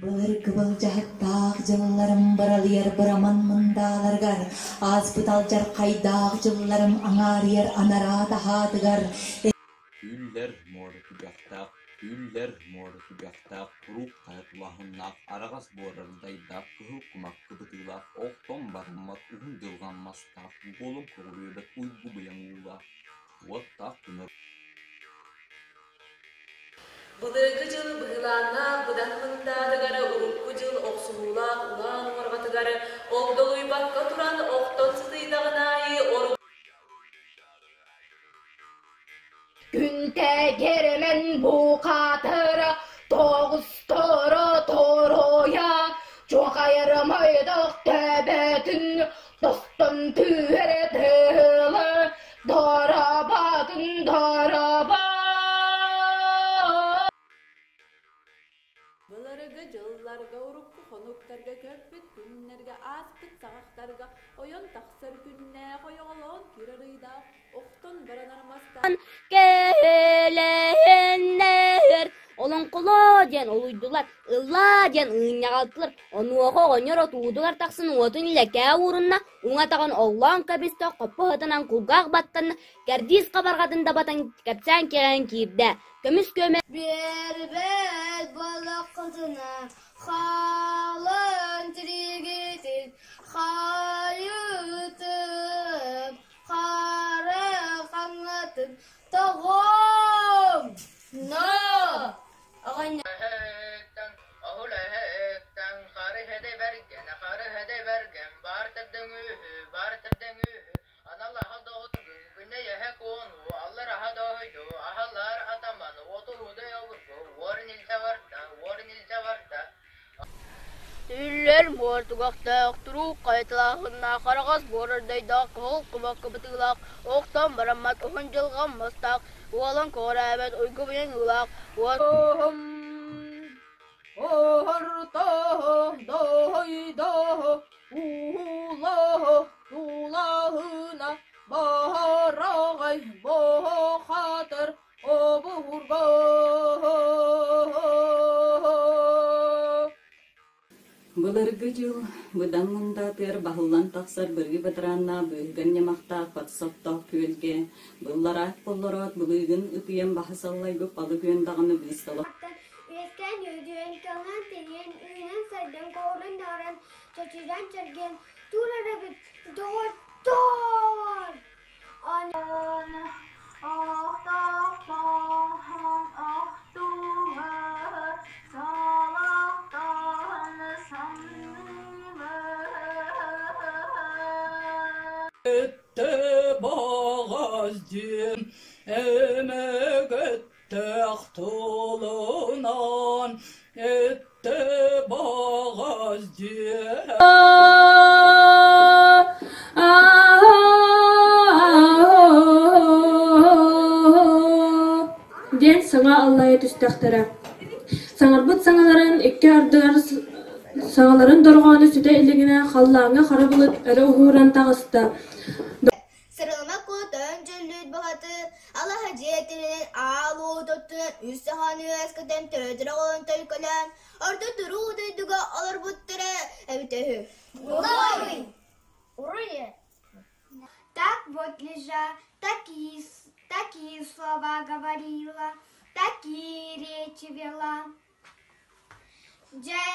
Былыргы былдьаһыктаах дьылларым быралыйар быраман мындааларыгар, ааспыт алдьархайдаах дьылларым аҥаарыйар анараа таһаатыгар Үллэр муора түгэхтээх, үллэр муора түгэхтээх, куруук хайа тулааһыннаах, араҕас буорардайдаах, кыһыл кумах кыбытыылаах, охтон бараммат уһун дьылҕан мастаах, буолан көҕүрүөбэт уйгу быйаҥ уулаах, уоттаах тунар Былыргы дьыл быһылааннаах быдан мындаатыгар урукку дьыл охсуһуулаах улаан уорҕатыгар огдолуйбакка туран охтон сытыйдаҕын аайы ордук Күнтэгэрэмэн бухатыра тоҕусторо торуйа чуохайарым ойдох төбөтүн тостон түһэрэ тыылы дорабатын дораба Былыргы дьылларга урукку хонуктарга көппүт күннэргэ ааспыт саҕахтарга ойон тахсар күннээх ойоҕолоон киирэр ыйдаах охтон баран армастаах Кэлэһиннэр олоҥхолоо диэн олуйдулар, ыллаа диэн ыынньаҕалтылар. Онуоха оҕонньор отуутугар тахсан уотун илэкээ уурунна, уҥа атаҕын оллоон кэбистэ, хоппо сытынан кулгаах баттанна, кэрдиис хабарҕатын дабатан кэпсээн киирэн киирдэ. Көмүс күөмэ Биэрбэт буоллаххытына хаалан тириигитин хайытым, хара хаҥатын тоҕом! Но! Үллэр муортугахтаах, туруук хайатылаахыннаах, араҕас буорардайдаах, кыһыл кумах кыбытыылаах, охтон бараммат уһун дьылҕам мастаах, уолан көҕүрээбэт уйгу быйаҥ ыылаах, Баһараҕай бохатыр обурга Былыргы дьыл быдан мындаатыгар баһыллан тахсар бырыы бадарааннаах быыһыгар ньамахтаах батыс оттоох күөлгэ быллараат боллороот былыыгын ытыйан баһа саллайбыт балык үөн даҕаны быыстала Үөскээн үөдүйэн, кэҥээн тэнийэн, үүнэн-сайдан, көҕүрэн-даҕаран, чочуйан-чэлгийэн тур эрэбит, доҕоттоор! Баҕас диэн эмэгэттээх тылынан эттэ баҕас диэн Диэн саҥа аллайа түстэхтэрэ. Саҥарбыт саҥаларын икки ардыгар саҥаларын дорҕооно сүтэ илигинэ халлааҥҥа хара былыт өрө уһууран таҕыста. Сырылыма куотан дьөллүүт баҕатыы, алаһа дьиэтинэн аал уот оттунан үс сахан үөскэтэн төрөтөр оҕолорун төлкөлөөн, орто туруу дойдуга олорбуттара эбитэ үһү. Так вот лежа, такие, такие слова говорила, такие речи вела. Дьэ